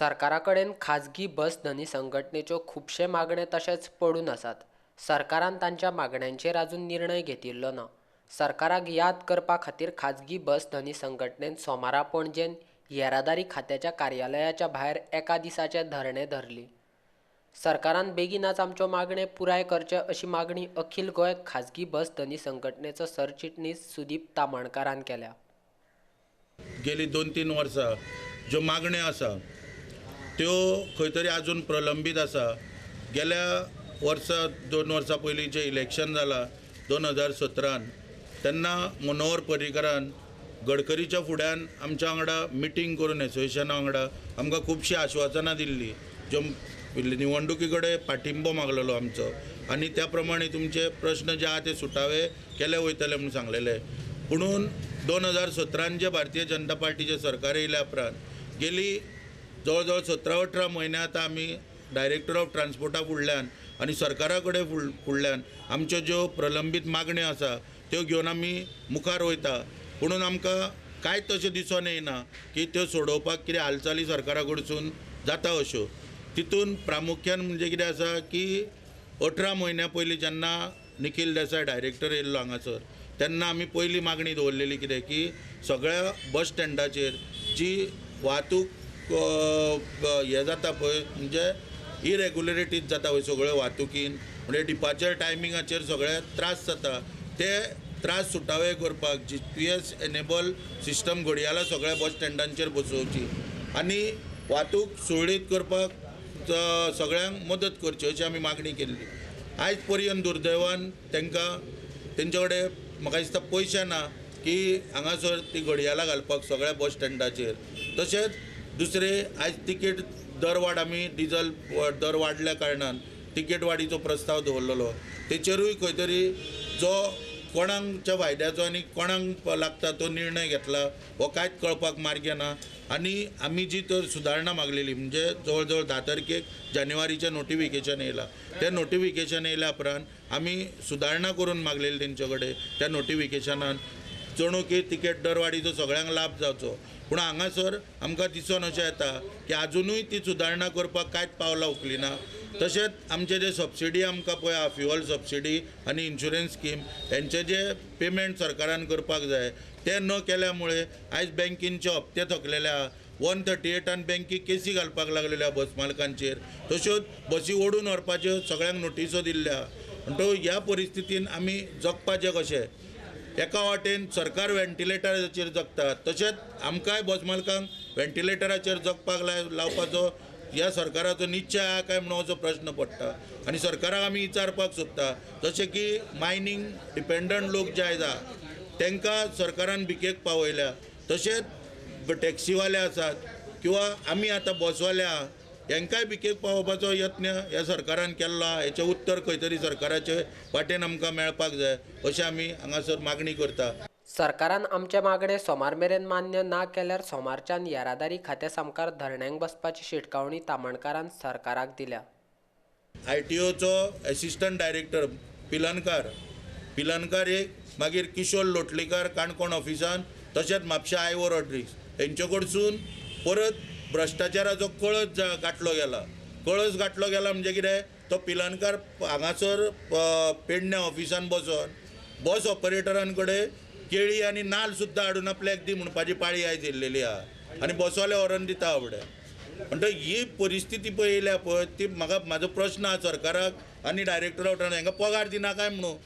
सरकारा कडेन खाजगी बस धनी संघटनेच्यो खुबशे मागणे तशेंच पडून आसात. सरकारान तांच्या मागण्यांचेर अजून निर्णय घेतिल्लो ना. सरकाराक याद करपा खातीर खाजगी बस धनी संघटनेन सोमारा पणजेन येरादारी खात्याच्या कार्यालयाच्या भायर एका दिसाचे धरणे धरली. सरकारान बेगिनाच आमच्यो मागणे पुराय करचे अशी मागणी अखिल गोंय खाजगी बस धनी संघटनेचो सरचिटणीस सुदीप तामणकारान केल्या. गेली 2-3 वर्सां ज्यो मागण्यो आसा त्यो खंय तरी आजून प्रलंबीत आसा. गेल्या वर्सा 2 वर्सां पयलीं जें इलेक्शन जालां 2017 तेन्ना मनोहर पर्रीकारान गडकरीच्या फुड्यान आमच्या वांगडा मिटींग करून एसोसिएशना वांगडा आमकां खुबशीं आश्वासनां दिल्लीं, ज्यो निवडणुकी कडेन पाठिंबो मागलेलो आमचो आनी त्या प्रमाणे तुमचे प्रश्न जे आहा ते सुटावे केले वयतले म्हूण सांगलेले. पुणून 2017 जे भारतीय जनता पार्टीचें सरकार येयल्या उपरांत गेली जवळ जवळ 17-18 म्हयने आतां आमी डायरेक्टर ऑफ ट्रान्सपोर्टा फुडल्यान आनी सरकारा कडेन फुडल्यान आमच्यो ज्यो प्रलंबीत मागण्यो आसा त्यो घेवन आमी मुखार वयता. पुणून आमकां कांयच तशें दिसून येयना की त्यो सोडोवपाक कितें हालचाली सरकारा कडसून जाता अश्यो. तितून प्रामुख्यान म्हणजे कितें आसा की 18 म्हयन्या पयलीं जेन्ना निखील देसाय डायरेक्टर येयल्लो हांगासर तेन्ना आमी पयली मागणी दवरलेली कितें की सगळ्या बस स्टँडाचेर जी वाहतूक हें जाता पळय म्हणजे इरेग्युलरिटीज जाता पळय सगळ्यो वाहतुकीन, म्हणजे डिपार्चर टायमिंगाचेर सगळे त्रास जाता, ते त्रास सुटावे करपाक GPS enable system घडयाळां सगळ्या बस स्टँडांचेर बसोवची आनी वाहतूक सुरळीत करपाक सगळ्यांक मदत करची अशी आमी मागणी केल्ली. आयज पर्यंत दुर्दैवान तांकां तेंचे कडेन म्हाका दिसता पयशे ना की हांगासर ती घडयाळां घालपाक सगळ्या बस स्टँडाचेर. तशेंच दुसरें आयज तिकेट दरवाड आमी डिजल दर वाडल्या कारणान तिकेट वाडीचो प्रस्ताव दवरलेलो तेचेरूय खंय तरी जो कोणाच्या फायद्याचो आनी कोणाक लागता तो निर्णय घेतला हो कांयच कळपाक मार्ग ना. आनी आमी जी तर सुदारणा मागलेली म्हणजे जवळ जवळ 10 तारखेक जानेवारीचें नोटिफिकेशन येयलां, तें नोटिफिकेशन येयल्या उपरांत आमी सुदारणा करून मागलेली तेंचे कडेन त्या नोटिफिकेशनान जणू की तिकेट दरवाडीचो सगळ्यांक लाभ जावचो. पूण हांगासर आमकां दिसून अशें येता की आजुनूय ती सुदारणा करपाक कांयच पावलां उखलिना. तशेंच आमचे जे सबसिडी आमकां पळय आहा फ्युअल सबसिडी आनी इन्शुरन्स स्कीम हेंचे जे पेमेंट सरकारान करपाक जाय ते न केल्या मुळे आयज बँकींचे हप्ते थकलेले आहा. 138 बँकी केसी घालपाक लागलेल्यो आहा बस मालकांचेर, तश्योच बसी ओडून व्हरपाच्यो सगळ्यांक नोटिसो दिल्ल्यो आहा. म्हणटकूच ह्या परिस्थितीन आमी जगपाचें कशें? एका वाटेन सरकार व्हेंटिलेटराचेर जगता तशेंच आमकांय बस मालकांक व्हेंटिलेटराचेर जगपाक लावपाचो ह्या सरकाराचो निश्चय आहा काय म्हणून असो प्रश्न पडटा. आनी सरकाराक आमी विचारपाक सोदता जशें की मायनींग डिपेंडंट लोक जे आयज आहा तांकां सरकारान भिकेक पावयल्या, तशेंच टॅक्सीवाले आसात किंवा आमी आतां बसवाले आहा हेंकांय भिकेक पावोवपाचो यत्न ह्या सरकारान केल्लो आहा. हेचें उत्तर खंय तरी सरकाराचे वाटेन आमकां मेळपाक जाय अशें आमी हांगासर मागणी करता. सरकारान आमचे मागणे सोमार मेरेन मान्य ना केल्यार सोमारच्यान येरादारी खात्या सामकार धरण्यांक बसपाची शिटकावणी तामणकारान सरकाराक दिल्या. आयटीओचो एसिस्टंट डायरेक्टर पिलनकार एक, मागीर किशोर लोटलीकार काणकोण ऑफिसान, तशेंच म्हापशा आयवो रॉड्रिग्स हेंचे कडसून परत भ्रश्टाचाराचो कळस गांठलो गेला. कळस गांठलो गेला म्हणजे कितें, तो पिलनकार हांगासर पेडण्या ऑफिसान बसोन बस ऑपरेटरां कडेन केळी आनी नाल्ल सुद्दां हाडून आपल्याक दी म्हणपाची पाळी आयज येयल्लेली आहा आनी बसवाले व्हरोन दिता आवडे. म्हणटकच ही परिस्थिती पळय येयल्या पळय ती म्हाका म्हाजो प्रश्न आहा सरकाराक आनी डायरेक्टर ऑफ ट्रान्सपोर्ट हांकां पगार दिना काय म्हणून.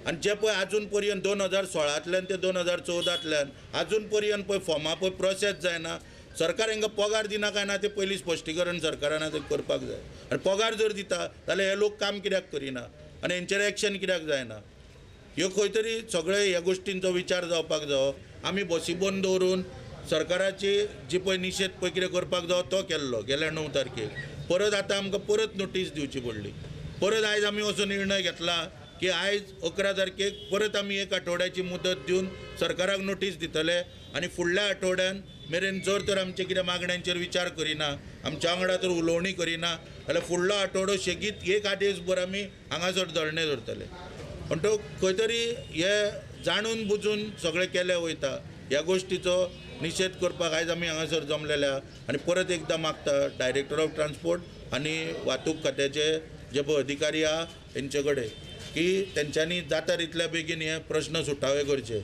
आनी जे पळय आजून पर्यंत 2016 ते 2014 आजून पर्यंत पळय फॉर्मा पळय प्रोसेस जायना. सरकार हांकां पगार दिना काय ना तें पयलीं स्पश्टीकरण सरकारान आतां करपाक जाय. आनी पगार जर दिता जाल्यार हे लोक काम कित्याक करिना आनी हेंचेर एक्शन कित्याक जायना? ह्यो खंय तरी सगळे ह्या गोश्टींचो विचार जावपाक जावो. आमी बसी बंद दवरून सरकाराची जी पळय निशेध पळय कितें करपाक जावो तो केल्लो गेल्या 9 तारखेक. परत आतां आमकां परत नोटीस दिवची पडली. परत आयज आमी असो निर्णय घेतला की आयज 11 तारखेक परत आमी एक आठवड्याची मुदत दिवन सरकाराक नोटीस दितले आनी फुडल्या आठवड्यान मेरेन जर तर आमचे कितें मागण्यांचेर विचार करिना, आमच्या वांगडा तर उलोवणी करिना जाल्यार फुडलो आठवडो सेगीत एक आदेश भर आमी हांगासर धरणे धरतले. म्हणटकच खंय तरी हे जाणून बुजून सगळें केलें वयता ह्या गोश्टीचो निशेध करपाक आयज आमी हांगासर जमलेले आनी परत एकदां मागता डायरेक्टर ऑफ ट्रान्सपोर्ट आनी वाहतूक खात्याचे जे पळय अधिकारी आहा तेंचे कडेन की तेंच्यांनी जाता तितल्या बेगीन हे प्रश्न सुटावे करचे.